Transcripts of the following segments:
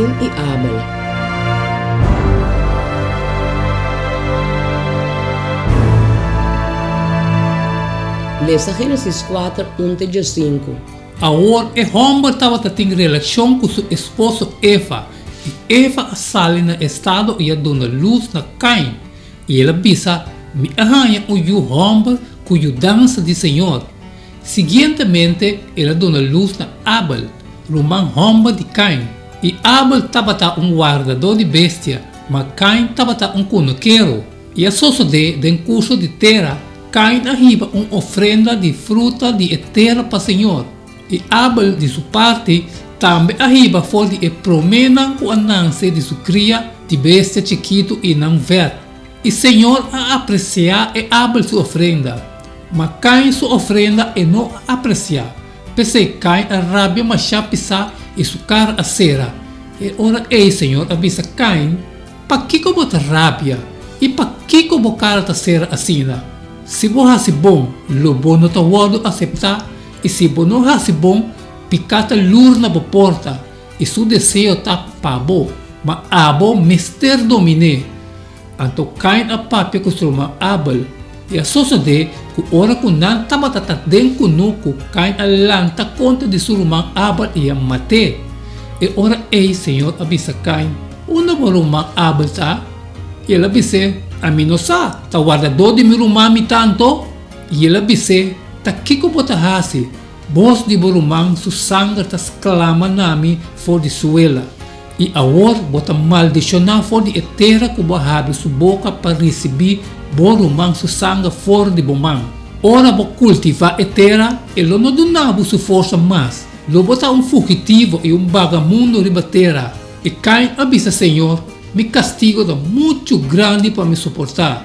Kain i Abel. Lesa Génesis kuater, un te diesinku. Awor e hòmber tabata tin relashon ku su esposo Eva, i Eva a sali na estado i a duna lus na Kain. I el a bisa, Mi a haña un yu hòmber ku yudansa di señor. Siguientemente el a duna lus na Abel, ruman hòmber di Kain. I Abel tabata un wardadó di bestia, ma Kain tabata un kunukero. I a sosodé den kurso di tera, Kain a hiba un ofrenda di fruta di e tera pa señor. I Abel, di su parti, tambe a hiba for di e proménan ku a nanse di su kria di bestia chikitu i nan vèt. I señor a apresiá e Abel su ofrenda, ma Kain su ofrenda e no a apresiá. P'esei Kain a rabia mashá pisá i su kara a sera. E ora ei señor a bisa Kain, Pakiko bo ta rabia i pakiko bo kara ta sera asina? Si bo hasi bon, lo bo no ta wòrdu aseptá, i si bo no hasi bon, piká ta lur na bo porta, i su deseo ta pa bo, ma abo mester domin'é. Anto Kain a papia ku su ruman Abel, i a sosodé ku ora ku nan tabata ta den kunuku, Kain a lanta kontra di su ruman Abel i a mat'é. E ora ei Señor a bisa Kain, Unda bo ruman Abel ta? I el a bis'é, Ami no sa, ta wardadó di mi ruman mi ta anto? I el a bis'é, Ta kiko bo ta hasi? Bos di bo ruman su sanger ta sklama na mi for di suela. I awor bo ta maldishoná for di e tera ku bo a habri su boka pa risibí bo ruman su sanger for di bo man. Ora bo kultivá e tera, e lo no duna bo su forsa mas. Lo bo ta un fugitivo i un bagamundo riba tera. I Kain a bisa Señor, Mi kastigo ta muchu grandi pa mi soportá.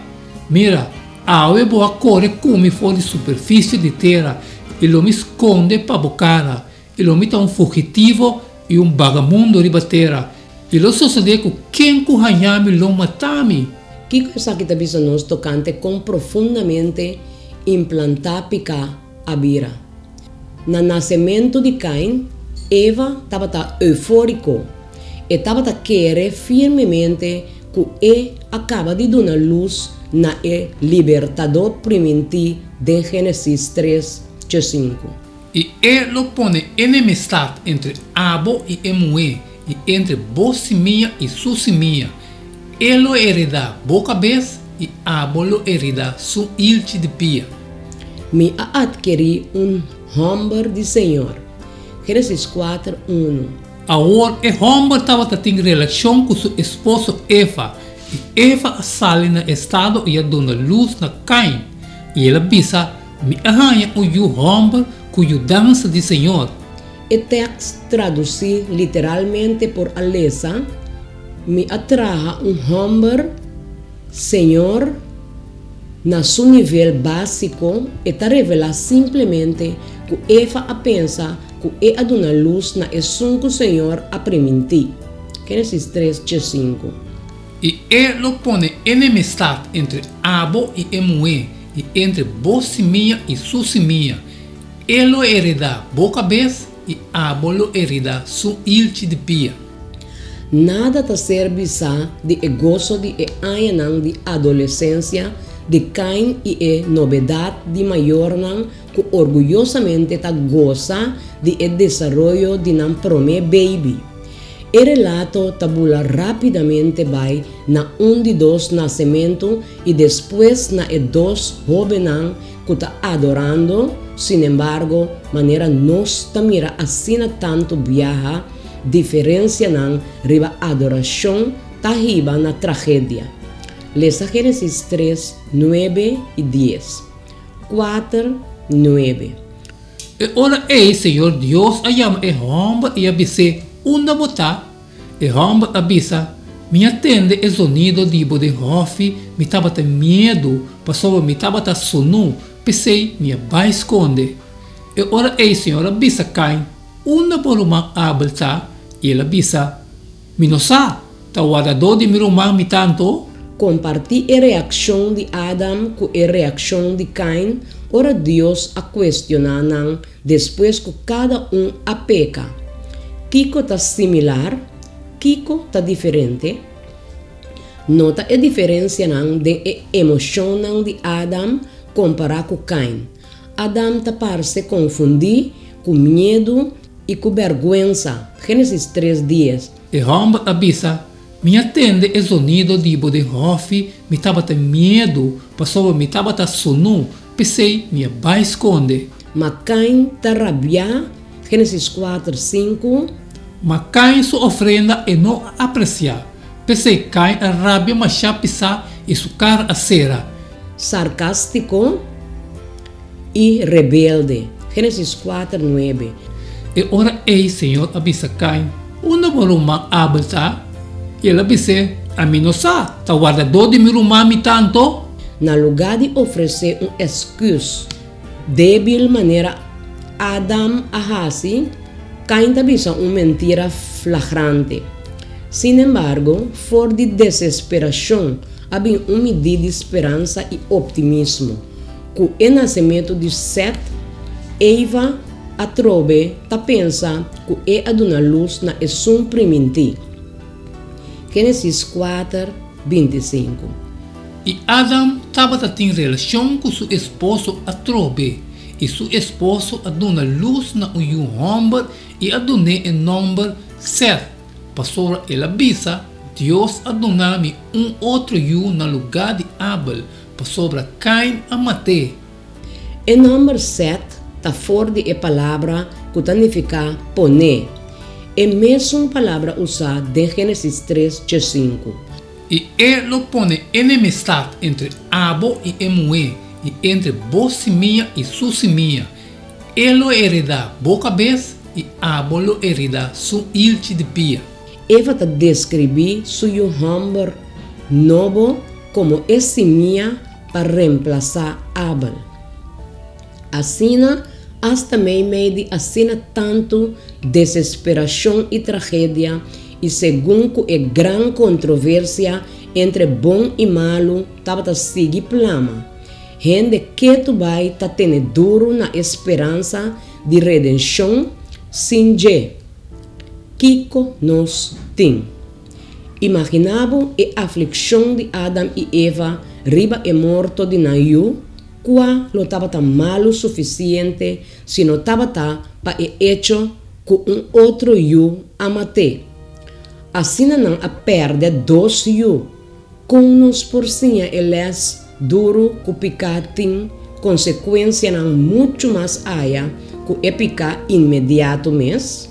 Mira, awe bo a kore ku mi for di superfisie di tera, i lo mi skonde pa bo kara, i lo mi ta un fugitivo i un bagamundo riba tera, i lo sosodé ku ken ku haña mi lo mata mi. Kiko esaki ta bisa nos tokante kon profundamente implantá piká a bira? Na nasementu di Kain, Eva tabata eufóriko. E tabata kere firmemente ku e a kaba di duna lus na e Libertadó primintí den Génesis tres, chesinku. I e lo pone enemistat entre abo i e muhé, i entre bo simia i su simia. E lo heredá bo kabes, i abo lo heredá su ilchi di pia. Mi a atkerí un hòmber di Señor. Génesis kuater, unu. Awor e hòmber tabata tin relashon ku su esposo Eva, i Eva a sali na estado i a duna lus na Kain, i el a bisa, Mi a haña un yu hòmber ku yudansa di Señor. E tèkst tradusí literalmente por a lesa, Mi a traha un hòmber, Señor. Na su nivel básiko, e ta revelá simplemente ku Eva a pensa ku e a duna lus na esun ku Señor a primintí. Génesis tres, diesinku. I e lo pone enemistat entre abo i e muhé, i entre bo simia i su simia. E lo heredá bo kabes, i abo lo heredá su ilchi di pia. Nada ta ser bisá di e goso di e añanan di adolesensia di Kain i e nobedat di mayornan ku orguyosamente ta gosa di e desaroyo di nan promé beibi. E relato ta bula rápidamente bai na un di dos nasementu i despues na e dos hóbennan ku ta adorando, sinembargo, manera nos ta mira asina tantu biaha, diferensianan riba adorashon ta hiba na tragedia. Lesa Génesis tres, nuebe i dies. Kuater, nuebe. E ora ei Señor Dios a yama e hòmber i a bis'é, Unda bo ta? E hòmber a bisa, Mi a tende e zonido di bo den hòfi, mi tabata miedu, pasobra mi tabata sunú, p'esei mi a bai skonde. E ora ei Señor a bisa Kain, Unda bo ruman Abel ta? I el a bisa, Mi no sa, ta wardadó di mi ruman mi ta anto? Kompartí e reakshon di Adam ku e reakshon di Kain ora Dios a kuestioná nan despues ku kada un a peka. Kiko ta similar? Kiko ta diferente? Nota e diferensianan den e emoshonnan di Adam kompará ku Kain. Adam ta parse konfundí ku miedu i ku bèrgwensa, Génesis tres, dies. E hòmber a bisa, Mi a tende e zonido di bo den hòfi, mi tabata miedu, pasobra mi tabata sunú, p'esei mi a bai skonde. Ma Kain ta rabiá, Génesis kuater, sinku. Ma Kain su ofrenda e no a apresiá, p'esei Kain a rabia mashá pisá i su kara a sera. Sarkástiko i rebelde, Génesis kuater, nuebe. E ora ei Señor a bisa Kain, Unda bo ruman Abel ta? I el a bis'é, Ami no sa, ta wardadó di mi ruman mi ta anto? Na lugá di ofresé un èsküs débil manera Adam a hasi, Kain ta bisa un mentira flagrante. Sin embargo, for di desesperashon a bin un midí di speransa i optimismo. Ku e nasementu di Sèt, Eva atrobe ta pensa ku e a duna lus na esun primintí. Génesis kuater, 25. I Adam tabata tin relashon ku su esposo atrobe, i su esposo a duna lus na un yu hòmber i a dun'é e nòmber Sèt, pasobra el a bisa, Dios a duna mi un otro yu na lugá di Abel, pasobra Kain a mat'é. E nòmber Sèt ta for di e palabra ku ta nifiká pon'é, e mesun palabra usá den Génesis tres djesinku. I e lo pone enemistat entre abo i e muhé, i entre bo simia i su simia. E lo heredá bo kabes, i abo lo heredá su ilchi di pia. Eva ta deskribí su yu hòmber nobo komo e simia pa remplasá Abel. Asina, asta meimei di asina tantu desesperashon i tragedia, i segun ku e gran kontroversia entre bon i malu tabata sigui plama, hende ketu bai ta tene duru na e speransa di redenshon sin dje. Kiko nos tin? Imaginá bo e aflikshon di Adam i Eva riba e morto di nan yu, kua lo tabata malu sufisiente si no tabata pa e echo ku un otro yu a mat'é. Asina nan a pèrdè dos yu. Kon nos por siña e lès duru ku piká tin konsekuensianan muchu mas aya ku e piká inmediato mes?